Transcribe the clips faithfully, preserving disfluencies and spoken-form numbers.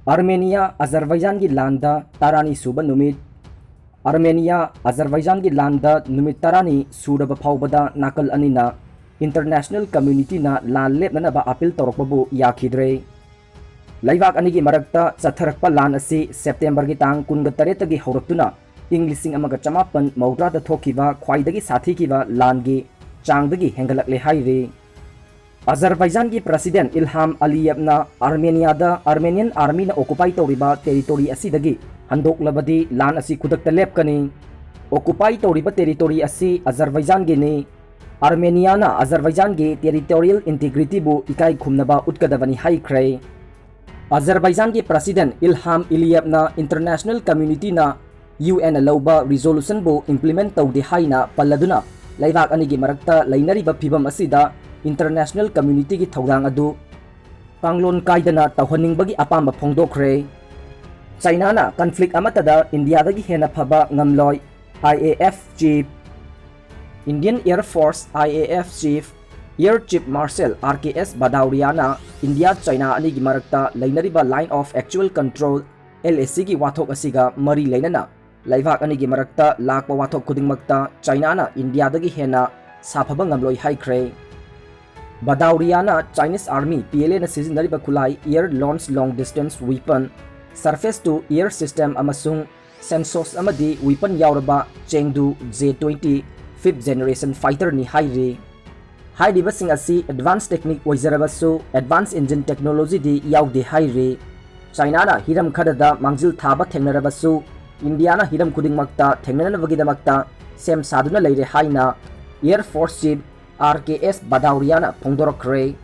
ꯑꯥꯔꯃꯦꯅꯤꯌꯥ ꯑꯖꯔꯕꯥꯏꯖꯥꯟꯒꯤ ꯂꯥꯟꯗ ꯇꯔꯥꯅꯤ ꯁꯨꯕ ꯅꯨꯃꯤꯠ꯫ ꯑꯥꯔꯃꯦꯅꯤꯌꯥ ꯑꯖꯔꯕꯥꯏꯖꯥꯟꯒꯤ ꯂꯥꯟꯗ ꯅꯨꯃꯤꯠ ꯇꯔꯥꯅꯤ ꯁꯨꯔꯕ ꯐꯥꯎꯕꯗ ꯅꯥꯀꯜ ꯑꯅꯤꯅ ꯏꯟꯇꯔꯅꯦꯁꯅꯦꯜ ꯀꯝꯃ꯭ꯌꯨꯅꯤꯇꯤꯅ ꯂꯥꯟ ꯂꯦꯞꯅꯅꯕ ꯑꯥꯄꯤꯜ ꯇꯧꯔꯛꯄꯕꯨ ꯌꯥꯈꯤꯗ꯭ꯔꯦ꯫ ꯂꯩꯕꯥꯛ ꯑꯅꯤꯒꯤ ꯃꯔꯛꯇ ꯆꯠꯊꯔꯛꯄ ꯂꯥꯟ ꯑꯁꯤ ꯁꯦꯞꯇꯦꯝꯕꯔꯒꯤ ꯇꯥꯡ ꯀꯨꯟꯒ ꯇꯔꯦꯠꯇꯒꯤ ꯍꯧꯔꯛꯇꯨꯅ ꯏꯪ ꯂꯤꯁꯤꯡ ꯑꯃꯒ ꯆꯃꯥꯄꯟ ꯃꯧꯗ꯭ꯔꯥꯗ ꯊꯣꯛꯈꯤꯕ ꯈ꯭ꯋꯥꯏꯗꯒꯤ ꯁꯥꯊꯤꯈꯤꯕ ꯂꯥꯟꯒꯤ ꯆꯥꯡꯗꯒꯤ ꯍꯦꯟꯒꯠꯂꯛꯂꯦ ꯍꯥꯏꯔꯤ꯫ ꯑꯖꯔꯕꯥꯏꯖꯥꯟꯒꯤ ꯄ꯭ꯔꯁꯤꯗꯦꯟ ꯏꯜꯍꯥꯝ ꯑꯂꯤꯌꯦꯚꯅ ꯑꯥꯔꯃꯦꯅꯤꯌꯥꯗ ꯑꯥꯔꯃꯦꯅꯤꯌꯟ ꯑꯥꯔꯃꯤꯅ ꯑꯣꯀꯨꯄꯥꯏ ꯇꯧꯔꯤꯕ ꯇꯦꯔꯤꯇꯣꯔꯤ ꯑꯁꯤꯗꯒꯤ ꯍꯟꯗꯣꯛꯂꯕꯗꯤ ꯂꯥꯟ ꯑꯁꯤ ꯈꯨꯗꯛꯇ ꯂꯦꯞꯀꯅꯤ꯫ ꯑꯣꯀꯨꯄꯥꯏ ꯇꯧꯔꯤꯕ ꯇꯦꯔꯤꯇꯣꯔꯤ ꯑꯁꯤ ꯑꯖꯔꯕꯥꯏꯖꯥꯟꯒꯤꯅꯤ꯫ ꯑꯥꯔꯃꯦꯅꯤꯌꯥꯅ ꯑꯖꯔꯕꯥꯏꯖꯥꯟꯒꯤ ꯇꯦꯔꯤꯇꯣꯔꯤꯌꯦꯜ ꯏꯟꯇꯤꯒ꯭ꯔꯤꯇꯤꯕꯨ ꯏꯀꯥꯏ ꯈꯨꯝꯅꯕ ꯎꯠꯀꯗꯕꯅꯤ ꯍꯥꯏꯈ꯭ꯔꯦ꯫ ꯑꯖꯔꯕꯥꯏꯖꯥꯟꯒꯤ ꯄ꯭ꯔꯁꯤꯗꯦꯟ ꯏꯜꯍꯥꯝ ꯑꯂꯤꯌꯦꯚꯅ ꯏꯟꯇꯔꯅꯦꯁꯅꯦꯜ ꯀꯝꯃ꯭ꯌꯨꯅꯤꯇꯤꯅ ꯌꯨ ꯑꯦꯟꯅ ꯂꯧꯕ ꯔꯤꯖꯣꯂꯨꯁꯟꯕꯨ ꯏꯝꯄ꯭ꯂꯤꯃꯦꯟ ꯇꯧꯗꯦ ꯍꯥꯏꯅ ꯄꯜꯂꯗꯨꯅ ꯂꯩꯕꯥꯛ ꯑꯅꯤꯒꯤ ꯃꯔꯛꯇ ꯂꯩꯅꯔꯤꯕ ꯐꯤꯚꯝ ꯑꯁꯤꯗ ꯏꯟꯇꯔꯅꯦꯁꯅꯦꯜ ꯀꯝꯃ꯭ꯌꯨꯅꯤꯇꯤꯒꯤ ꯊꯧꯗꯥꯡ ꯑꯗꯨ ꯀꯥꯡꯂꯣꯟ ꯀꯥꯏꯗꯅ ꯇꯧꯍꯟꯅꯤꯡꯕꯒꯤ ꯑꯄꯥꯝꯕ ꯐꯣꯡꯗꯣꯛꯈ꯭ꯔꯦ꯫ ꯆꯥꯏꯅꯥꯅ ꯀꯟꯐ꯭ꯂꯤꯛ ꯑꯃꯠꯇꯗ ꯏꯟꯗꯤꯌꯥꯗꯒꯤ ꯍꯦꯟꯅ ꯐꯕ ꯉꯝꯂꯣꯏ, I A F chief. Indian Air Force, I A F Chief, Air Chief Marshal R K S Bhadauria ꯅ ꯏꯟꯗꯤꯌꯥ ꯆꯥꯏꯅꯥ ꯑꯅꯤꯒꯤ ꯃꯔꯛꯇ ꯂꯩꯅꯔꯤꯕ Line of Actual Control, L A C ꯒꯤ ꯋꯥꯊꯣꯛ ꯑꯁꯤꯒ ꯃꯔꯤ ꯂꯩꯅꯅ ꯂꯩꯕꯥꯛ ꯑꯅꯤꯒꯤ ꯃꯔꯛꯇ ꯂꯥꯛꯄ ꯋꯥꯊꯣꯛ ꯈꯨꯗꯤꯡꯃꯛꯇ ꯆꯥꯏꯅꯥꯅ ꯏꯟꯗꯤꯌꯥꯗꯒꯤ ꯍꯦꯟꯅ ꯁꯥꯐꯕ ꯉꯝꯂꯣꯏ ꯍꯥꯏꯈ꯭ꯔꯦ꯫ ꯕꯗꯥꯎꯔꯤꯌꯥꯅ Chinese Army, P L A ꯅ ꯁꯤꯖꯤꯟꯅꯔꯤꯕ ꯈꯨꯠꯂꯥꯏ Air Launched Long Distance Weapon, Surface to Air System ꯑꯃꯁꯨꯡ ꯁꯦꯟꯁꯣꯁ ꯑꯃꯗꯤ ꯋꯤꯄꯟ ꯌꯥꯎꯔꯕ ꯆꯦꯡꯗꯨ J twenty fifth generation fighter ꯅꯤ ꯍꯥꯏꯔꯤ꯫ ꯍꯥꯏꯔꯤꯕꯁꯤꯡ ꯑꯁꯤ ꯑꯦꯗꯚꯥꯟꯁ ꯇꯦꯛꯅꯤꯛ ꯑꯣꯏꯖꯔꯕꯁꯨ ꯑꯦꯗꯚꯥꯟꯁ ꯏꯟꯖꯤꯟ ꯇꯦꯛꯅꯣꯂꯣꯖꯤꯗꯤ ꯌꯥꯎꯗꯦ ꯍꯥꯏꯔꯤ꯫ ꯆꯥꯏꯅꯥꯅ ꯍꯤꯔꯝ ꯈꯔꯗ ꯃꯥꯡꯖꯤꯜ ꯊꯥꯕ ꯊꯦꯡꯅꯔꯕꯁꯨ ꯏꯟꯗꯤꯌꯥꯅ ꯍꯤꯔꯝ ꯈꯨꯗꯤꯡꯃꯛꯇ ꯊꯦꯡꯅꯅꯕꯒꯤꯗꯃꯛꯇ ꯁꯦꯝ ꯁꯥꯗꯨꯅ ꯂꯩꯔꯦ ꯍꯥꯏꯅ Air Force Chief R K S ꯕꯗꯥꯎꯔꯤꯌꯥꯅ ꯐꯣꯡꯗꯣꯔꯛꯈ꯭ꯔꯦ꯫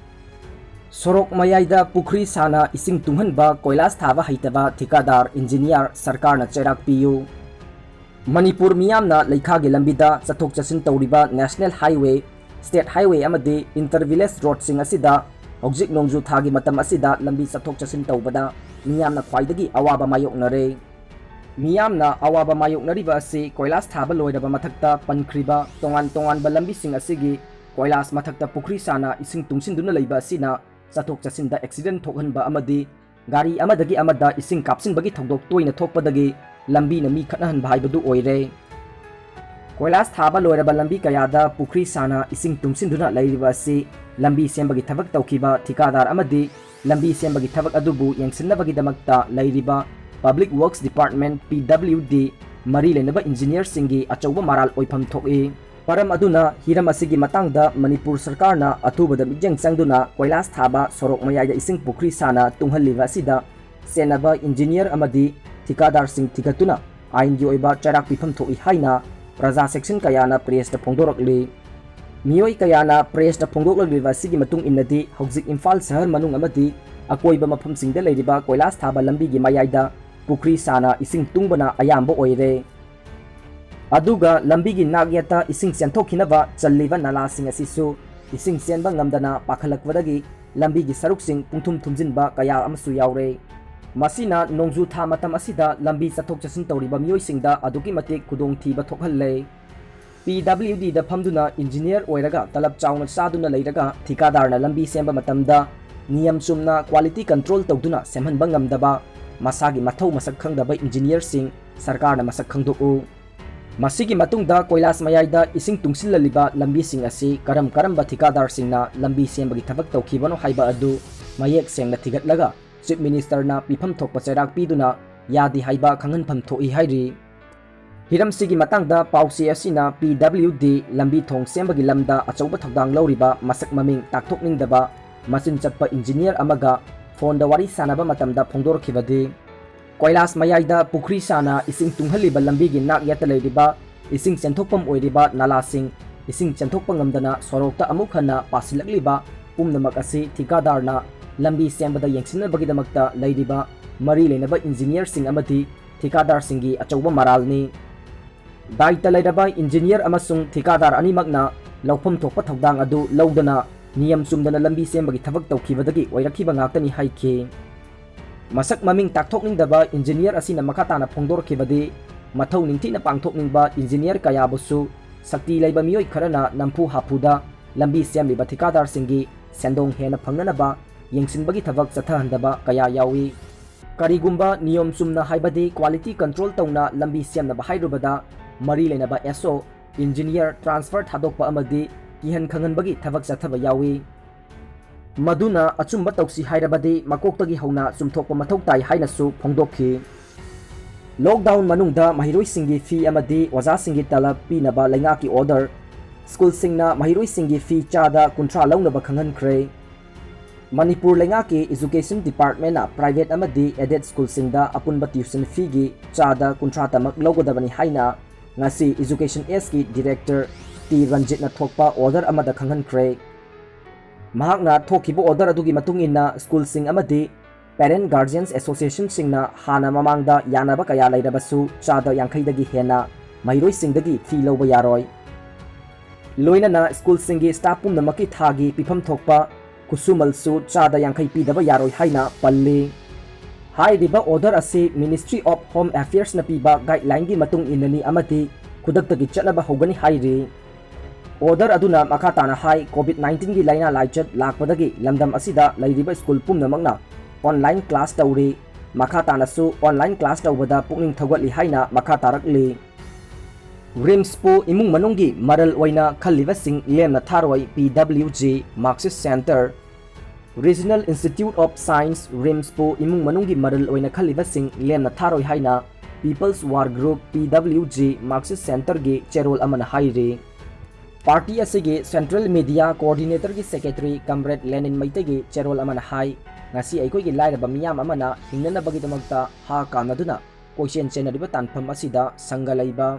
ꯁꯣꯔꯣꯛ ꯃꯌꯥꯏꯗ ꯄꯨꯈ꯭ꯔꯤ ꯁꯥꯅ ꯏꯁꯤꯡ ꯇꯨꯡꯍꯟꯕ ꯀꯣꯏꯂꯥꯁ ꯊꯥꯕ ꯍꯩꯇꯕ ꯊꯤꯀꯥꯗꯥꯔ ꯏꯟꯖꯤꯅꯤꯌꯥꯔ ꯁꯔꯀꯥꯔꯅ ꯆꯩꯔꯥꯛ ꯄꯤꯌꯨ꯫ ꯃꯅꯤꯄꯨꯔ ꯃꯤꯌꯥꯝꯅ ꯂꯩꯈꯥꯒꯤ ꯂꯝꯕꯤꯗ ꯆꯠꯊꯣꯛ ꯆꯠꯁꯤꯟ ꯇꯧꯔꯤꯕ ꯅꯦꯁꯅꯦꯜ ꯍꯥꯏꯋꯦ, ꯁ꯭ꯇꯦꯠ ꯍꯥꯏꯋꯦ ꯑꯃꯗꯤ ꯏꯟꯇꯔ ꯚꯤꯂꯦꯖ ꯔꯣꯗꯁꯤꯡ ꯑꯁꯤꯗ ꯍꯧꯖꯤꯛ ꯅꯣꯡꯖꯨ ꯊꯥꯒꯤ ꯃꯇꯝ ꯑꯁꯤꯗ ꯂꯝꯕꯤ ꯆꯠꯊꯣꯛ ꯆꯠꯁꯤꯟ ꯇꯧꯕꯗ ꯃꯤꯌꯥꯝꯅ ꯈ꯭ꯋꯥꯏꯗꯒꯤ ꯑꯋꯥꯕ ꯃꯥꯌꯣꯛꯅꯔꯦ꯫ ꯃꯤꯌꯥꯝꯅ ꯑꯋꯥꯕ ꯃꯥꯌꯣꯛꯅꯔꯤꯕ ꯑꯁꯤ ꯀꯣꯏꯂꯥꯁ ꯊꯥꯕ ꯂꯣꯏꯔꯕ ꯃꯊꯛꯇ ꯄꯟꯈ꯭ꯔꯤꯕ ꯇꯣꯉꯥꯟ ꯇꯣꯉꯥꯟꯕ ꯂꯝꯕꯤꯁꯤꯡ ꯑꯁꯤꯒꯤ ꯀꯣꯏꯂꯥꯁ ꯃꯊꯛꯇ ꯄꯨꯈ꯭ꯔꯤ ꯁꯥꯅ ꯏꯁꯤꯡ ꯇꯨꯡꯁꯤꯟꯗꯨꯅ ꯂꯩꯕ ꯑꯁꯤꯅ ꯆꯠꯊꯣꯛ ꯆꯠꯁꯤꯟꯗ ꯑꯦꯛꯁꯤꯗꯦꯟ ꯊꯣꯛꯍꯟꯕ ꯑꯃꯗꯤ ꯒꯥꯔꯤ ꯑꯃꯗꯒꯤ ꯑꯃꯗ ꯏꯁꯤꯡ ꯀꯥꯞꯁꯤꯟꯕꯒꯤ ꯊꯧꯗꯣꯛ ꯇꯣꯏꯅ ꯊꯣꯛꯄꯗꯒꯤ ꯂꯝꯕꯤꯅ ꯃꯤ ꯈꯠꯅꯍꯟꯕ ꯍꯥꯏꯕꯗꯨ ꯑꯣꯏꯔꯦ꯫ ꯀꯣꯏꯂꯥꯁ ꯊꯥꯕ ꯂꯣꯏꯔꯕ ꯂꯝꯕꯤ ꯀꯌꯥꯗ ꯄꯨꯈ꯭ꯔꯤ ꯁꯥꯅ ꯏꯁꯤꯡ ꯇꯨꯡꯁꯤꯟꯗꯨꯅ ꯂꯩꯔꯤꯕ ꯑꯁꯤ ꯂꯝꯕꯤ ꯁꯦꯝꯕꯒꯤ ꯊꯕꯛ ꯇꯧꯈꯤꯕ ꯊꯤꯀꯥꯗꯥꯔ ꯑꯃꯗꯤ ꯂꯝꯕꯤ ꯁꯦꯝꯕꯒꯤ ꯊꯕꯛ ꯑꯗꯨꯕꯨ ꯌꯦꯡꯁꯤꯟꯅꯕꯒꯤꯗꯃꯛꯇ ꯂꯩꯔꯤꯕ Public Works Department, P W D, ꯃꯔꯤ ꯂꯩꯅꯕ ꯏꯟꯖꯤꯅꯤꯌꯔꯁꯤꯡꯒꯤ ꯑꯆꯧꯕ ꯃꯔꯥꯜ ꯑꯣꯏꯐꯝ ꯊꯣꯛꯏ꯫ ꯃꯔꯝ ꯑꯗꯨꯅ ꯍꯤꯔꯝ ꯑꯁꯤꯒꯤ ꯃꯇꯥꯡꯗ ꯃꯅꯤꯄꯨꯔ ꯁꯔꯀꯥꯔꯅ ꯑꯊꯨꯕꯗ ꯃꯤꯠꯌꯦꯡ ꯆꯪꯗꯨꯅ ꯀꯣꯏꯂꯥꯁ ꯊꯥꯕ ꯁꯣꯔꯣꯛ ꯃꯌꯥꯏꯗ ꯏꯁꯤꯡ ꯄꯨꯈ꯭ꯔꯤ ꯁꯥꯅ ꯇꯨꯡꯍꯜꯂꯤꯕ ꯑꯁꯤꯗ ꯆꯦꯟꯅꯕ ꯏꯟꯖꯤꯅꯤꯌꯔ ꯑꯃꯗꯤ ꯊꯤꯀꯥꯗꯥꯔꯁꯤꯡ ꯊꯤꯒꯠꯇꯨꯅ ꯑꯥꯏꯟꯒꯤ ꯑꯣꯏꯕ ꯆꯩꯔꯥꯛ ꯄꯤꯐꯝ ꯊꯣꯛꯏ ꯍꯥꯏꯅ ꯄ꯭ꯔꯖꯥ ꯁꯦꯛꯁꯟ ꯀꯌꯥꯅ ꯄ꯭ꯔꯦꯁꯇ ꯐꯣꯡꯗꯣꯔꯛꯂꯤ꯫ ꯃꯤꯑꯣꯏ ꯀꯌꯥꯅ ꯄ꯭ꯔꯦꯁꯇ ꯐꯣꯡꯗꯣꯛꯂꯛꯂꯤꯕ ꯑꯁꯤꯒꯤ ꯃꯇꯨꯡ ꯏꯟꯅꯗꯤ, ꯍꯧꯖꯤꯛ ꯏꯝꯐꯥꯜ ꯁꯍꯔ ꯃꯅꯨꯡ ꯑꯃꯗꯤ ꯑꯀꯣꯏꯕ ꯃꯐꯝꯁꯤꯡꯗ ꯂꯩꯔꯤꯕ ꯀꯣꯏꯂꯥꯁ ꯊꯥꯕ ꯂꯝꯕꯤꯒꯤ ꯃꯌꯥꯏꯗ ꯄꯨꯈ꯭ꯔꯤ ꯁꯥꯅ ꯏꯁꯤꯡ ꯇꯨꯡꯕꯅ ꯑꯌꯥꯝꯕ ꯑꯣꯏꯔꯦ꯫ ꯑꯗꯨꯒ ꯂꯝꯕꯤꯒꯤ ꯅꯥꯛꯌꯦꯠꯇ ꯏꯁꯤꯡ ꯆꯦꯟꯊꯣꯛꯈꯤꯅꯕ ꯆꯜꯂꯤꯕ ꯅꯂꯥꯁꯤꯡ ꯑꯁꯤꯁꯨ ꯏꯁꯤꯡ ꯆꯦꯟꯕ ꯉꯝꯗꯅ ꯄꯥꯈꯠꯂꯛꯄꯗꯒꯤ ꯂꯝꯕꯤꯒꯤ ꯁꯔꯨꯛꯁꯤꯡ ꯄꯨꯡꯊꯨꯝ ꯊꯨꯝꯖꯤꯟꯕ ꯀꯌꯥ ꯑꯃꯁꯨ ꯌꯥꯎꯔꯦ꯫ ꯃꯁꯤꯅ ꯅꯣꯡꯖꯨ ꯊꯥ ꯃꯇꯝ ꯑꯁꯤꯗ ꯂꯝꯕꯤ ꯆꯠꯊꯣꯛ ꯆꯠꯁꯤꯟ ꯇꯧꯔꯤꯕ ꯃꯤꯑꯣꯏꯁꯤꯡꯗ ꯑꯗꯨꯛꯀꯤ ꯃꯇꯤꯛ ꯈꯨꯗꯣꯡꯊꯤꯕ ꯊꯣꯛꯍꯜꯂꯦ꯫ P W Dꯗ ꯐꯝꯗꯨꯅ ꯏꯟꯖꯤꯅꯤꯌꯔ ꯑꯣꯏꯔꯒ ꯇꯂꯕ ꯆꯥꯎꯅ ꯆꯥꯗꯨꯅ ꯂꯩꯔꯒ ꯊꯤꯀꯥꯗꯥꯔꯅ ꯂꯝꯕꯤ ꯁꯦꯝꯕ ꯃꯇꯝꯗ ꯅꯤꯌꯝ ꯆꯨꯝꯅ quality control ꯇꯧꯗꯨꯅ ꯁꯦꯝꯍꯟꯕ ꯉꯝꯗꯕ, ꯃꯁꯥꯒꯤ ꯃꯊꯧ ꯃꯁꯛ ꯈꯪꯗꯕ ꯏꯟꯖꯤꯅꯤꯌꯔꯁꯤꯡ ꯁꯔꯀꯥꯔꯅ ꯃꯁꯛ ꯈꯪꯗꯣꯛꯎ꯫ ꯃꯁꯤꯒꯤ ꯃꯇꯨꯡꯗ ꯀꯣꯏꯂꯥꯁ ꯃꯌꯥꯏꯗ ꯏꯁꯤꯡ ꯇꯨꯡꯁꯤꯜꯂꯜꯂꯤꯕ ꯂꯝꯕꯤꯁꯤꯡ ꯑꯁꯤ ꯀꯔꯝ ꯀꯔꯝꯕ ꯊꯤꯀꯥꯗꯥꯔꯁꯤꯡꯅ ꯂꯝꯕꯤ ꯁꯦꯝꯕꯒꯤ ꯊꯕꯛ ꯇꯧꯈꯤꯕꯅꯣ ꯍꯥꯏꯕ ꯑꯗꯨ ꯃꯌꯦꯛ ꯁꯦꯡꯅ ꯊꯤꯒꯠꯂꯒ ꯆꯤꯐ ꯃꯤꯅꯤꯁꯇꯔꯅ ꯄꯤꯐꯝ ꯊꯣꯛꯄ ꯆꯩꯔꯥꯛ ꯄꯤꯗꯨꯅ ꯌꯥꯗꯦ ꯍꯥꯏꯕ ꯈꯪꯍꯟꯐꯝ ꯊꯣꯛꯏ ꯍꯥꯏꯔꯤ꯫ ꯍꯤꯔꯝꯁꯤꯒꯤ ꯃꯇꯥꯡꯗ ꯄꯥꯎꯆꯦ ꯑꯁꯤꯅ P W D ꯂꯝꯕꯤ ꯊꯣꯡ ꯁꯦꯝꯕꯒꯤ ꯂꯝꯗ ꯑꯆꯧꯕ ꯊꯧꯗꯥꯡ ꯂꯧꯔꯤꯕ ꯃꯁꯛ ꯃꯃꯤꯡ ꯇꯥꯛꯊꯣꯛꯅꯤꯡꯗꯕ ꯃꯆꯤꯟ ꯆꯠꯄ ꯏꯟꯖꯤꯅꯤꯌꯔ ꯑꯃꯒ ꯐꯣꯟꯗ ꯋꯥꯔꯤ ꯁꯥꯟꯅꯕ ꯃꯇꯝꯗ ꯐꯣꯡꯗꯣꯔꯛꯈꯤꯕꯗꯤ, ꯀꯣꯏꯂꯥꯁ ꯃꯌꯥꯏꯗ ꯄꯨꯈ꯭ꯔꯤ ꯁꯥꯅ ꯏꯁꯤꯡ ꯇꯨꯡꯍꯜꯂꯤꯕ ꯂꯝꯕꯤꯒꯤ ꯅꯥꯛ ꯌꯦꯠꯇ ꯂꯩꯔꯤꯕ ꯏꯁꯤꯡ ꯆꯦꯟꯊꯣꯛꯐꯝ ꯑꯣꯏꯔꯤꯕ ꯅꯂꯥꯁꯤꯡ ꯏꯁꯤꯡ ꯆꯦꯟꯊꯣꯛꯄ ꯉꯝꯗꯅ ꯁꯣꯔꯣꯛꯇ ꯑꯃꯨꯛ ꯍꯟꯅ ꯄꯥꯁꯤꯜꯂꯛꯂꯤꯕ ꯄꯨꯝꯅꯃꯛ ꯑꯁꯤ ꯊꯤꯀꯥꯗꯥꯔꯅ ꯂꯝꯕꯤ ꯁꯦꯝꯕꯗ ꯌꯦꯡꯁꯤꯟꯅꯕꯒꯤꯗꯃꯛꯇ ꯂꯩꯔꯤꯕ ꯃꯔꯤ ꯂꯩꯅꯕ ꯏꯟꯖꯤꯅꯤꯌꯔꯁꯤꯡ ꯑꯃꯗꯤ ꯊꯤꯀꯥꯗꯥꯔꯁꯤꯡꯒꯤ ꯑꯆꯧꯕ ꯃꯔꯥꯜꯅꯤ꯫ ꯗꯥꯏꯇ ꯂꯩꯔꯕ ꯏꯟꯖꯤꯅꯤꯌꯔ ꯑꯃꯁꯨꯡ ꯊꯤꯀꯥꯗꯥꯔ ꯑꯅꯤꯃꯛꯅ ꯂꯧꯐꯝ ꯊꯣꯛꯄ ꯊꯧꯗꯥꯡ ꯑꯗꯨ ꯂꯧꯗꯅ ꯅꯤꯌꯝ ꯆꯨꯝꯗꯅ ꯂꯝꯕꯤ ꯁꯦꯝꯕꯒꯤ ꯊꯕꯛ ꯇꯧꯈꯤꯕꯗꯒꯤ ꯑꯣꯏꯔꯛꯈꯤꯕ ꯉꯥꯛꯇꯅꯤ ꯍꯥꯏꯈꯤ꯫ ꯃꯁꯛ ꯃꯃꯤꯡ ꯇꯥꯛꯊꯣꯛꯅꯤꯡꯗꯕ ꯏꯟꯖꯤꯅꯤꯌꯔ ꯑꯁꯤꯅ ꯃꯈꯥ ꯇꯥꯅ ꯐꯣꯡꯗꯣꯔꯛꯈꯤꯕꯗꯤ, ꯃꯊꯧ ꯅꯤꯡꯊꯤꯅ ꯄꯥꯡꯊꯣꯛꯅꯤꯡꯕ ꯏꯟꯖꯤꯅꯤꯌꯔ ꯀꯌꯥꯕꯨꯁꯨ ꯁꯛꯇꯤ ꯂꯩꯕ ꯃꯤꯑꯣꯏ ꯈꯔꯅ ꯅꯝꯐꯨ ꯍꯥꯐꯨꯗ ꯂꯝꯕꯤ ꯁꯦꯝꯂꯤꯕ ꯊꯤꯀꯥꯗꯥꯔꯁꯤꯡꯒꯤ ꯁꯦꯟꯗꯣꯡ ꯍꯦꯟꯅ ꯐꯪꯅꯅꯕ ꯌꯦꯡꯁꯤꯟꯕꯒꯤ ꯊꯕꯛ ꯆꯠꯊꯍꯟꯗꯕ ꯀꯌꯥ ꯌꯥꯎꯏ꯫ ꯀꯔꯤꯒꯨꯝꯕ ꯅꯤꯌꯣꯝ ꯆꯨꯝꯅ ꯍꯥꯏꯕꯗꯤ quality control ꯇꯧꯅ ꯂꯝꯕꯤ ꯁꯦꯝꯅꯕ ꯍꯥꯏꯔꯨꯕꯗ ꯃꯔꯤ ꯂꯩꯅꯕ S O, engineer, transfer ꯊꯥꯗꯣꯛꯄ ꯑꯃꯗꯤ ꯀꯤꯍꯟ ꯈꯪꯍꯟꯕꯒꯤ ꯊꯕꯛ ꯆꯠꯊꯕ ꯌꯥꯎꯏ꯫ ꯃꯗꯨꯅ ꯑꯆꯨꯝꯕ ꯇꯧꯁꯤ ꯍꯥꯏꯔꯕꯗꯤ ꯃꯀꯣꯛꯇꯒꯤ ꯍꯧꯅ ꯆꯨꯝꯊꯣꯛꯄ ꯃꯊꯧ ꯇꯥꯏ ꯍꯥꯏꯅꯁꯨ ꯐꯣꯡꯗꯣꯛꯈꯤ꯫ Lockdown ꯃꯅꯨꯡꯗ ꯃꯍꯩꯔꯣꯏꯁꯤꯡꯒꯤ fee ꯑꯃꯗꯤ ꯑꯣꯖꯥꯁꯤꯡꯒꯤ ꯇꯂꯕ ꯄꯤꯅꯕ ꯂꯩꯉꯥꯛꯀꯤ order, ꯁ꯭ꯀꯨꯜꯁꯤꯡꯅ ꯃꯍꯩꯔꯣꯏꯁꯤꯡꯒꯤ fee ꯆꯥꯗ ꯀꯨꯟꯊ꯭ꯔꯥ ꯂꯧꯅꯕ ꯈꯪꯍꯟꯈ꯭ꯔꯦ꯫ ꯃꯅꯤꯄꯨꯔ ꯂꯩꯉꯥꯛꯀꯤ Education Department ꯅ private ꯑꯃꯗꯤ aided ꯁ꯭ꯀꯨꯜꯁꯤꯡꯗ ꯑꯄꯨꯟꯕ tuition fee ꯒꯤ ꯆꯥꯗ ꯀꯨꯟꯊ꯭ꯔꯥ ꯇꯃꯛ ꯂꯧꯒꯗꯕꯅꯤ ꯍꯥꯏꯅ ꯉꯁꯤ Education S ꯀꯤ Director ꯇꯤ ꯔꯟꯖꯤꯠꯅ ꯊꯣꯛꯄ order ꯑꯃꯗ ꯈꯪꯍꯟꯈ꯭ꯔꯦ꯫ ꯃꯍꯥꯛꯅ ꯊꯣꯛꯈꯤꯕ order ꯑꯗꯨꯒꯤ ꯃꯇꯨꯡ ꯏꯟꯅ ꯁ꯭ꯀꯨꯜꯁꯤꯡ ꯑꯃꯗꯤ Parent Guardians Association ꯁꯤꯡꯅ ꯍꯥꯟꯅ ꯃꯃꯥꯡꯗ ꯌꯥꯅꯕ ꯀꯌꯥ ꯂꯩꯔꯕꯁꯨ ꯆꯥꯗ ꯌꯥꯡꯈꯩꯗꯒꯤ ꯍꯦꯟꯅ ꯃꯍꯩꯔꯣꯏꯁꯤꯡꯗꯒꯤ fee ꯂꯧꯕ ꯌꯥꯔꯣꯏ꯫ ꯂꯣꯏꯅꯅ ꯁ꯭ꯀꯨꯜꯁꯤꯡꯒꯤ staff ꯄꯨꯝꯅꯃꯛꯀꯤ ꯊꯥꯒꯤ ꯄꯤꯐꯝ ꯊꯣꯛꯄ ꯈꯨꯠꯁꯨꯃꯜꯁꯨ ꯆꯥꯗ ꯌꯥꯡꯈꯩ ꯄꯤꯗꯕ ꯌꯥꯔꯣꯏ ꯍꯥꯏꯅ ꯄꯜꯂꯤ꯫ ꯍꯥꯏꯔꯤꯕ order ꯑꯁꯤ Ministry of Home Affairs ꯅ ꯄꯤꯕ guideline ꯒꯤ ꯃꯇꯨꯡ ꯏꯟꯅꯅꯤ ꯑꯃꯗꯤ ꯈꯨꯗꯛꯇꯒꯤ ꯆꯠꯅꯕ ꯍꯧꯒꯅꯤ ꯍꯥꯏꯔꯤ꯫ Order ꯑꯗꯨꯅ ꯃꯈꯥ ꯇꯥꯅ ꯍꯥꯏ, COVID nineteen ꯒꯤ ꯂꯥꯏꯅꯥ ꯂꯥꯏꯆꯠ ꯂꯥꯛꯄꯗꯒꯤ ꯂꯝꯗꯝ ꯑꯁꯤꯗ ꯂꯩꯔꯤꯕ ꯁ꯭ꯀꯨꯜ ꯄꯨꯝꯅꯃꯛꯅ online class ꯇꯧꯔꯤ꯫ ꯃꯈꯥ ꯇꯥꯅꯁꯨ online class ꯇꯧꯕꯗ ꯄꯨꯛꯅꯤꯡ ꯊꯧꯒꯠꯂꯤ ꯍꯥꯏꯅ ꯃꯈꯥ ꯇꯥꯔꯛꯂꯤ꯫ RIMS ꯄꯨ ꯏꯃꯨꯡ ꯃꯅꯨꯡꯒꯤ ꯃꯔꯜ ꯑꯣꯏꯅ ꯈꯜꯂꯤꯕꯁꯤꯡ ꯂꯦꯝꯅ ꯊꯥꯔꯣꯏ, P W G Marxist Centre꯫ Regional Institute of Science, RIMS ꯄꯨ ꯏꯃꯨꯡ ꯃꯅꯨꯡꯒꯤ ꯃꯔꯜ ꯑꯣꯏꯅ ꯈꯜꯂꯤꯕꯁꯤꯡ ꯂꯦꯝꯅ ꯊꯥꯔꯣꯏ ꯍꯥꯏꯅ People's War Group, P W G Marxist Centre ꯒꯤ ꯆꯦꯔꯣꯜ ꯑꯃꯅ ꯍꯥꯏꯔꯤ꯫ Party ꯑꯁꯤꯒꯤ Central Media Coordinator ꯒꯤ Secretary Comrade ꯂꯦꯅꯤꯟ ꯃꯩꯇꯩꯒꯤ ꯆꯦꯔꯣꯜ ꯑꯃꯅ ꯍꯥꯏ, ꯉꯁꯤ ꯑꯩꯈꯣꯏꯒꯤ ꯂꯥꯏꯔꯕ ꯃꯤꯌꯥꯝ ꯑꯃꯅ ꯍꯤꯡꯅꯅꯕꯒꯤꯗꯃꯛꯇ ꯍꯥ ꯀꯥꯝꯅꯗꯨꯅ ꯀꯣꯏꯆꯦꯟ ꯆꯦꯟꯅꯔꯤꯕ ꯇꯥꯟꯐꯝ ꯑꯁꯤꯗ ꯁꯪꯒ ꯂꯩꯕ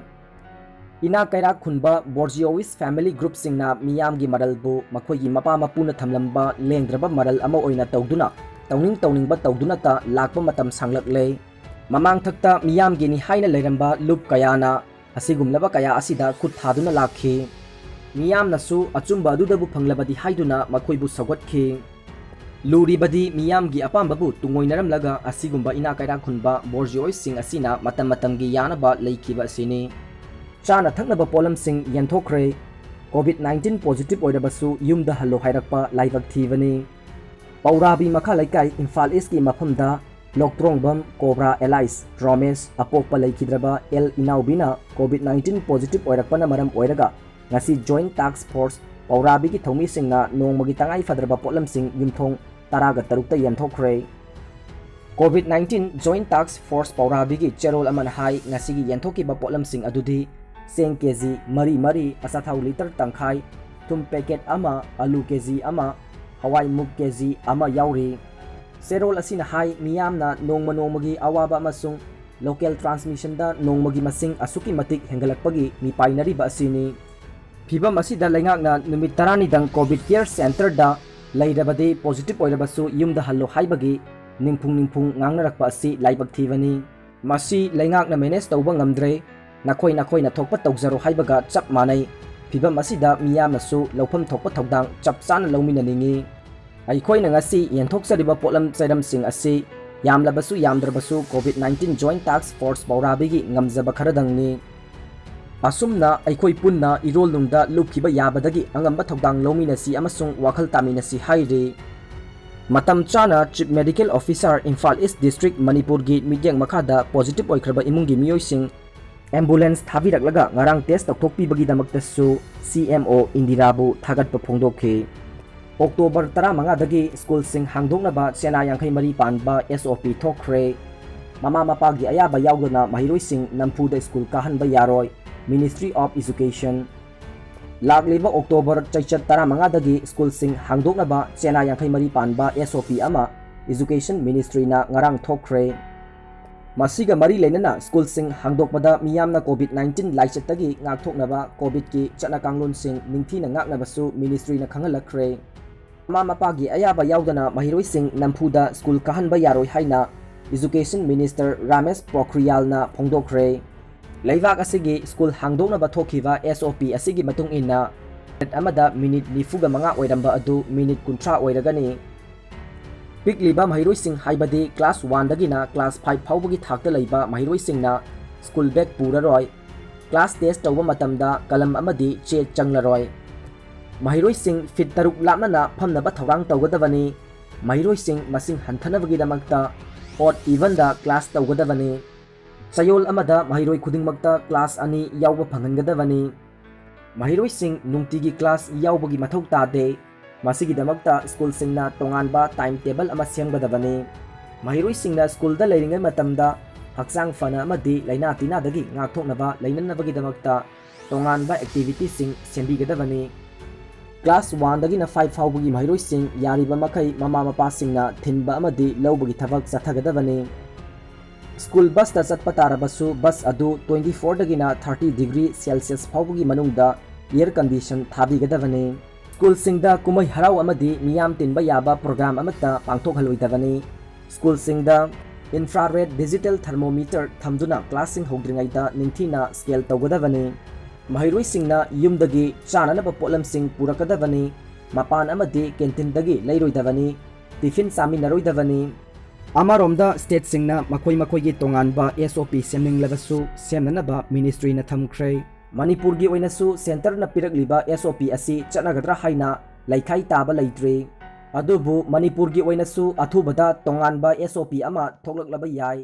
ꯏꯅꯥꯛ ꯀꯩꯔꯥꯛ ꯈꯨꯟꯕ Bourgeois family group ꯁꯤꯡꯅ ꯃꯤꯌꯥꯝꯒꯤ ꯃꯔꯜꯕꯨ ꯃꯈꯣꯏꯒꯤ ꯃꯄꯥ ꯃꯄꯨꯅ ꯊꯝꯂꯝꯕ ꯂꯦꯡꯗ꯭ꯔꯕ ꯃꯔꯜ ꯑꯃ ꯑꯣꯏꯅ ꯇꯧꯗꯨꯅ ꯇꯧꯅꯤꯡ ꯇꯧꯅꯤꯡꯕ ꯇꯧꯗꯨꯅꯇ ꯂꯥꯛꯄ ꯃꯇꯝ ꯁꯥꯡꯂꯛꯂꯦ꯫ ꯃꯃꯥꯡꯊꯛꯇ ꯃꯤꯌꯥꯝꯒꯤꯅꯤ ꯍꯥꯏꯅ ꯂꯩꯔꯝꯕ ꯂꯨꯞ ꯀꯌꯥꯅ ꯑꯁꯤꯒꯨꯝꯂꯕ ꯀꯌꯥ ꯑꯁꯤꯗ ꯈꯨꯠ ꯊꯥꯗꯨꯅ ꯂꯥꯛꯈꯤ꯫ ꯃꯤꯌꯥꯝꯅꯁꯨ ꯑꯆꯨꯝꯕ ꯑꯗꯨꯗꯕꯨ ꯐꯪꯂꯕꯗꯤ ꯍꯥꯏꯗꯨꯅ ꯃꯈꯣꯏꯕꯨ ꯁꯧꯒꯠꯈꯤ꯫ ꯂꯨꯔꯤꯕꯗꯤ ꯃꯤꯌꯥꯝꯒꯤ ꯑꯄꯥꯝꯕꯕꯨ ꯇꯨꯡꯑꯣꯏꯅꯔꯝꯂꯒ ꯑꯁꯤꯒꯨꯝꯕ ꯏꯅꯥꯛ ꯀꯩꯔꯥꯛ ꯈꯨꯟꯕ Bourgeois ꯁꯤꯡ ꯑꯁꯤꯅ ꯃꯇꯝ ꯃꯇꯝꯒꯤ ꯌꯥꯅꯕ ꯂꯩꯈꯤꯕ ꯑꯁꯤꯅꯤ꯫ ꯆꯥꯅ ꯊꯛꯅꯕ ꯄꯣꯠꯂꯝꯁꯤꯡ ꯌꯦꯟꯊꯣꯛꯈ꯭ꯔꯦ꯫ COVID nineteen positive ꯑꯣꯏꯔꯕꯁꯨ ꯌꯨꯝꯗ ꯍꯜꯂꯣ ꯍꯥꯏꯔꯛꯄ ꯂꯥꯏꯕꯛ ꯊꯤꯕꯅꯤ꯫ ꯄꯧꯔꯥꯕꯤ ꯃꯈꯥ ꯂꯩꯀꯥꯏ, ꯏꯝꯐꯥꯜ ꯏꯁꯀꯤ ꯃꯐꯝꯗ ꯂꯣꯛꯇ꯭ꯔꯣꯡꯕꯝ ꯀꯣꯕ꯭ꯔꯥ ꯑꯦꯂꯥꯏꯁ ꯔꯣꯃꯦꯁ, ꯑꯄꯣꯛꯄ ꯂꯩꯈꯤꯗ꯭ꯔꯕ ꯑꯦꯜ ꯏꯅꯥꯎꯕꯤꯅ COVID nineteen positive ꯑꯣꯏꯔꯛꯄꯅ ꯃꯔꯝ ꯑꯣꯏꯔꯒ ꯉꯁꯤ Joint Task Force ꯄꯧꯔꯥꯕꯤꯒꯤ ꯊꯧꯃꯤꯁꯤꯡꯅ ꯅꯣꯡꯃꯒꯤ ꯇꯉꯥꯏ ꯐꯗ꯭ꯔꯕ ꯄꯣꯠꯂꯝꯁꯤꯡ ꯌꯨꯝꯊꯣꯡ ꯇꯔꯥꯒ ꯇꯔꯨꯛꯇ ꯌꯦꯟꯊꯣꯛꯈ꯭ꯔꯦ꯫ COVID nineteen Joint Task Force ꯄꯧꯔꯥꯕꯤꯒꯤ ꯆꯦꯔꯣꯜ ꯑꯃꯅ ꯍꯥꯏ, ꯉꯁꯤꯒꯤ ꯌꯦꯟꯊꯣꯛꯈꯤꯕ ꯄꯣꯠꯂꯝꯁꯤꯡ ꯑꯗꯨꯗꯤ ꯆꯦꯡ ꯀꯦꯖꯤ ꯃꯔꯤ ꯃꯔꯤ, ꯑꯆꯥꯊꯥꯎ ꯂꯤꯇꯔ ꯇꯪꯈꯥꯏ, ꯊꯨꯝ packet ꯑꯃ, ꯑꯂꯨ ꯀꯦꯖꯤ ꯑꯃ, ꯍꯋꯥꯏ ꯃꯨꯛ ꯀꯦꯖꯤ ꯑꯃ ꯌꯥꯎꯔꯤ꯫ ꯆꯦꯔꯣꯜ ꯑꯁꯤꯅ ꯍꯥꯏ, ꯃꯤꯌꯥꯝꯅ ꯅꯣꯡꯃ ꯅꯣꯡꯃꯒꯤ ꯑꯋꯥꯕ ꯑꯃꯁꯨꯡ local transmissionꯗ ꯅꯣꯡꯃꯒꯤ ꯃꯁꯤꯡ ꯑꯁꯨꯛꯀꯤ ꯃꯇꯤꯛ ꯍꯦꯟꯒꯠꯂꯛꯄꯒꯤ ꯃꯤꯄꯥꯏꯅꯔꯤꯕ ꯑꯁꯤꯅꯤ꯫ ꯐꯤꯚꯝ ꯑꯁꯤꯗ ꯂꯩꯉꯥꯛꯅ ꯅꯨꯃꯤꯠ ꯇꯔꯥꯅꯤꯗꯪ COVID Care Centreꯗ ꯂꯩꯔꯕꯗꯤ positive ꯑꯣꯏꯔꯕꯁꯨ ꯌꯨꯝꯗ ꯍꯜꯂꯣ ꯍꯥꯏꯕꯒꯤ ꯅꯤꯡꯐꯨꯡ ꯅꯤꯡꯐꯨꯡ ꯉꯥꯡꯅꯔꯛꯄ ꯑꯁꯤ ꯂꯥꯏꯕꯛ ꯊꯤꯕꯅꯤ꯫ ꯃꯁꯤ ꯂꯩꯉꯥꯛꯅ manage ꯇꯧꯕ ꯉꯝꯗ꯭ꯔꯦ, ꯅꯈꯣꯏ ꯅꯈꯣꯏꯅ ꯊꯣꯛꯄ ꯇꯧꯖꯔꯣ ꯍꯥꯏꯕꯒ ꯆꯞ ꯃꯥꯟꯅꯩ꯫ ꯐꯤꯚꯝ ꯑꯁꯤꯗ ꯃꯤꯌꯥꯝꯅꯁꯨ ꯂꯧꯐꯝ ꯊꯣꯛꯄ ꯊꯧꯗꯥꯡ ꯆꯞ ꯆꯥꯅ ꯂꯧꯃꯤꯟꯅꯅꯤꯡꯏ꯫ ꯑꯩꯈꯣꯏꯅ ꯉꯁꯤ ꯌꯦꯟꯊꯣꯛꯆꯔꯤꯕ ꯄꯣꯠꯂꯝ ꯆꯩꯔꯝꯁꯤꯡ ꯑꯁꯤ ꯌꯥꯝꯂꯕꯁꯨ ꯌꯥꯝꯗ꯭ꯔꯕꯁꯨ COVID nineteen Joint Task Force ꯄꯧꯔꯥꯕꯤꯒꯤ ꯉꯝꯖꯕ ꯈꯔꯗꯪꯅꯤ꯫ ꯑꯁꯨꯝꯅ ꯑꯩꯈꯣꯏ ꯄꯨꯟꯅ ꯏꯔꯣꯜꯅꯨꯡꯗ ꯂꯨꯞꯈꯤꯕ ꯌꯥꯕꯗꯒꯤ ꯑꯉꯝꯕ ꯊꯧꯗꯥꯡ ꯂꯧꯃꯤꯟꯅꯁꯤ ꯑꯃꯁꯨꯡ ꯋꯥꯈꯜ ꯇꯥꯃꯤꯟꯅꯁꯤ ꯍꯥꯏꯔꯤ꯫ ꯃꯇꯝ ꯆꯥꯅ Chief Medical Officer, Imphal East District, ꯃꯅꯤꯄꯨꯔꯒꯤ ꯃꯤꯠꯌꯦꯡ ꯃꯈꯥꯗ positive ꯑꯣꯏꯈ꯭ꯔꯕ ꯏꯃꯨꯡꯒꯤ ꯃꯤꯑꯣꯏꯁꯤꯡ ambulance ꯊꯥꯕꯤꯔꯛꯂꯒ ꯉꯔꯥꯡ test ꯇꯧꯊꯣꯛꯄꯤꯕꯒꯤꯗꯃꯛꯇꯁꯨ CMO ꯏꯟꯗꯤꯔꯥꯕꯨ ꯊꯥꯒꯠꯄ ꯐꯣꯡꯗꯣꯛꯈꯤ꯫ ꯑꯣꯛꯇꯣꯕꯔ ꯇꯔꯥꯃꯉꯥꯗꯒꯤ ꯁ꯭ꯀꯨꯜꯁꯤꯡ ꯍꯥꯡꯗꯣꯛꯅꯕ ꯆꯦꯅꯥ ꯌꯥꯡꯈꯩ ꯃꯔꯤ ꯄꯥꯟꯕ SOP ꯊꯣꯛꯈ꯭ꯔꯦ꯫ ꯃꯃꯥ ꯃꯄꯥꯒꯤ ꯑꯌꯥꯕ ꯌꯥꯎꯗꯅ ꯃꯍꯩꯔꯣꯏꯁꯤꯡ ꯅꯝꯐꯨꯗ ꯁ꯭ꯀꯨꯜ ꯀꯥꯍꯟꯕ ꯌꯥꯔꯣꯏ, Ministry of Education꯫ ꯂꯥꯛꯂꯤꯕ ꯑꯣꯛꯇꯣꯕꯔ ꯆꯩꯆꯠ ꯇꯔꯥꯃꯉꯥꯗꯒꯤ ꯁ꯭ꯀꯨꯜꯁꯤꯡ ꯍꯥꯡꯗꯣꯛꯅꯕ ꯆꯦꯅꯥ ꯌꯥꯡꯈꯩ ꯃꯔꯤ ꯄꯥꯟꯕ SOP ꯑꯃ Education Ministryꯅ ꯉꯔꯥꯡ ꯊꯣꯛꯈ꯭ꯔꯦ꯫ ꯃꯁꯤꯒ ꯃꯔꯤ ꯂꯩꯅꯅ ꯁ꯭ꯀꯨꯜꯁꯤꯡ ꯍꯥꯡꯗꯣꯛꯄꯗ ꯃꯤꯌꯥꯝꯅ COVID nineteen ꯂꯥꯏꯆꯠꯇꯒꯤ ꯉꯥꯛꯊꯣꯛꯅꯕ COVIDꯀꯤ ꯆꯠꯅ ꯀꯥꯡꯂꯣꯟꯁꯤꯡ ꯅꯤꯡꯊꯤꯅ ꯉꯥꯛꯅꯕꯁꯨ Ministryꯅ ꯈꯪꯍꯜꯂꯛꯈ꯭ꯔꯦ꯫ ꯃꯃꯥ ꯃꯄꯥꯒꯤ ꯑꯌꯥꯕ ꯌꯥꯎꯗꯅ ꯃꯍꯩꯔꯣꯏꯁꯤꯡ ꯅꯝꯐꯨꯗ ꯁ꯭ꯀꯨꯜ ꯀꯥꯍꯟꯕ ꯌꯥꯔꯣꯏ ꯍꯥꯏꯅ Education Minister ꯔꯥꯃꯦꯁ ꯄꯣꯈ꯭ꯔꯤꯌꯥꯜꯅ ꯐꯣꯡꯗꯣꯛꯈ꯭ꯔꯦ꯫ ꯂꯩꯕꯥꯛ ꯑꯁꯤꯒꯤ ꯁ꯭ꯀꯨꯜ ꯍꯥꯡꯗꯣꯛꯅꯕ ꯊꯣꯛꯈꯤꯕ SOP ꯑꯁꯤꯒꯤ ꯃꯇꯨꯡ ꯏꯟꯅ, ꯃꯤꯅꯤꯠ ꯑꯃꯗ ꯃꯤꯅꯤꯠ ꯅꯤꯐꯨꯒ ꯃꯉꯥ ꯑꯣꯏꯔꯝꯕ ꯑꯗꯨ ꯃꯤꯅꯤꯠ ꯀꯨꯟꯊ꯭ꯔꯥ ꯑꯣꯏꯔꯒꯅꯤ꯫ ꯄꯤꯛꯂꯤꯕ ꯃꯍꯩꯔꯣꯏꯁꯤꯡ, ꯍꯥꯏꯕꯗꯤ class oneꯗꯒꯤꯅ class five ꯐꯥꯎꯕꯒꯤ ꯊꯥꯛꯇ ꯂꯩꯕ ꯃꯍꯩꯔꯣꯏꯁꯤꯡꯅ ꯁ꯭ꯀꯨꯜ ꯕꯦꯒ ꯄꯨꯔꯔꯣꯏ꯫ Class test ꯇꯧꯕ ꯃꯇꯝꯗ ꯀꯂꯝ ꯑꯃꯗꯤ ꯆꯦ ꯆꯪꯂꯔꯣꯏ꯫ ꯃꯍꯩꯔꯣꯏꯁꯤꯡ feet ꯇꯔꯨꯛ ꯂꯥꯞꯅꯅ ꯐꯝꯅꯕ ꯊꯧꯔꯥꯡ ꯇꯧꯒꯗꯕꯅꯤ꯫ ꯃꯍꯩꯔꯣꯏꯁꯤꯡ ꯃꯁꯤꯡ ꯍꯟꯊꯅꯕꯒꯤꯗꯃꯛꯇ odd evenꯗ class ꯇꯧꯒꯗꯕꯅꯤ꯫ ꯆꯌꯣꯜ ꯑꯃꯗ ꯃꯍꯩꯔꯣꯏ ꯈꯨꯗꯤꯡꯃꯛꯇ class ꯑꯅꯤ ꯌꯥꯎꯕ ꯐꯪꯍꯟꯒꯗꯕꯅꯤ꯫ ꯃꯍꯩꯔꯣꯏꯁꯤꯡ ꯅꯨꯡꯇꯤꯒꯤ class ꯌꯥꯎꯕꯒꯤ ꯃꯊꯧ ꯇꯥꯗꯦ꯫ ꯃꯁꯤꯒꯤꯗꯃꯛꯇ ꯁ꯭ꯀꯨꯜꯁꯤꯡꯅ ꯇꯣꯉꯥꯟꯕ time table ꯑꯃ ꯁꯦꯝꯒꯗꯕꯅꯤ꯫ ꯃꯍꯩꯔꯣꯏꯁꯤꯡꯅ ꯁ꯭ꯀꯨꯜꯗ ꯂꯩꯔꯤꯉꯩ ꯃꯇꯝꯗ ꯍꯛꯆꯥꯡ ꯐꯅ ꯑꯃꯗꯤ ꯂꯥꯏꯅꯥ ꯇꯤꯟꯅꯥꯗꯒꯤ ꯉꯥꯛꯊꯣꯛꯅꯕ ꯂꯩꯅꯅꯕꯒꯤꯗꯃꯛꯇ ꯇꯣꯉꯥꯟꯕ activityꯁꯤꯡ ꯁꯦꯝꯕꯤꯒꯗꯕꯅꯤ꯫ Class oneꯗꯒꯤꯅ five ꯐꯥꯎꯕꯒꯤ ꯃꯍꯩꯔꯣꯏꯁꯤꯡ ꯌꯥꯔꯤꯕ ꯃꯈꯩ ꯃꯃꯥ ꯃꯄꯥꯁꯤꯡꯅ ꯊꯤꯟꯕ ꯑꯃꯗꯤ ꯂꯧꯕꯒꯤ ꯊꯕꯛ ꯆꯠꯊꯒꯗꯕꯅꯤ꯫ ꯁ꯭ꯀꯨꯜ busꯇ ꯆꯠꯄ ꯇꯥꯔꯕꯁꯨ bus ꯑꯗꯨ twenty fourꯗꯒꯤꯅ thirty degree Celsius ꯐꯥꯎꯕꯒꯤ ꯃꯅꯨꯡꯗ air condition ꯊꯥꯕꯤꯒꯗꯕꯅꯤ꯫ ꯁ꯭ꯀꯨꯜꯁꯤꯡꯗ ꯀꯨꯝꯍꯩ ꯍꯔꯥꯎ ꯑꯃꯗꯤ ꯃꯤꯌꯥꯝ ꯇꯤꯟꯕ ꯌꯥꯕ program ꯑꯃꯠꯇ ꯄꯥꯡꯊꯣꯛꯍꯜꯂꯣꯏꯗꯕꯅꯤ꯫ ꯁ꯭ꯀꯨꯜꯁꯤꯡꯗ infrared digital thermometer ꯊꯝꯗꯨꯅ classꯁꯤꯡ ꯍꯧꯗ꯭ꯔꯤꯉꯩꯗ ꯅꯤꯡꯊꯤꯅ scale ꯇꯧꯒꯗꯕꯅꯤ꯫ ꯃꯍꯩꯔꯣꯏꯁꯤꯡꯅ ꯌꯨꯝꯗꯒꯤ ꯆꯥꯅꯅꯕ ꯄꯣꯠꯂꯝꯁꯤꯡ ꯄꯨꯔꯛꯀꯗꯕꯅꯤ꯫ ꯃꯄꯥꯟ ꯑꯃꯗꯤ canteenꯗꯒꯤ ꯂꯩꯔꯣꯏꯗꯕꯅꯤ꯫ Tiffin ꯆꯥꯃꯤꯟꯅꯔꯣꯏꯗꯕꯅꯤ꯫ ꯑꯃꯔꯣꯝꯗ stateꯁꯤꯡꯅ ꯃꯈꯣꯏ ꯃꯈꯣꯏꯒꯤ ꯇꯣꯉꯥꯟꯕ S O P ꯁꯦꯝꯅꯤꯡꯂꯕꯁꯨ ꯁꯦꯝꯅꯅꯕ ministryꯅ ꯊꯝꯈ꯭ꯔꯦ꯫ ꯃꯅꯤꯄꯨꯔꯒꯤ ꯑꯣꯏꯅꯁꯨ centreꯅ ꯄꯤꯔꯛꯂꯤꯕ S O P ꯑꯁꯤ ꯆꯠꯅꯒꯗ꯭ꯔꯥ ꯍꯥꯏꯅ ꯂꯩꯈꯥꯏ ꯇꯥꯕ ꯂꯩꯇ꯭ꯔꯤ꯫ ꯑꯗꯨꯕꯨ ꯃꯅꯤꯄꯨꯔꯒꯤ ꯑꯣꯏꯅꯁꯨ ꯑꯊꯨꯕꯗ ꯇꯣꯉꯥꯟꯕ S O P ꯑꯃ ꯊꯣꯛꯂꯛꯂꯕ ꯌꯥꯏ꯫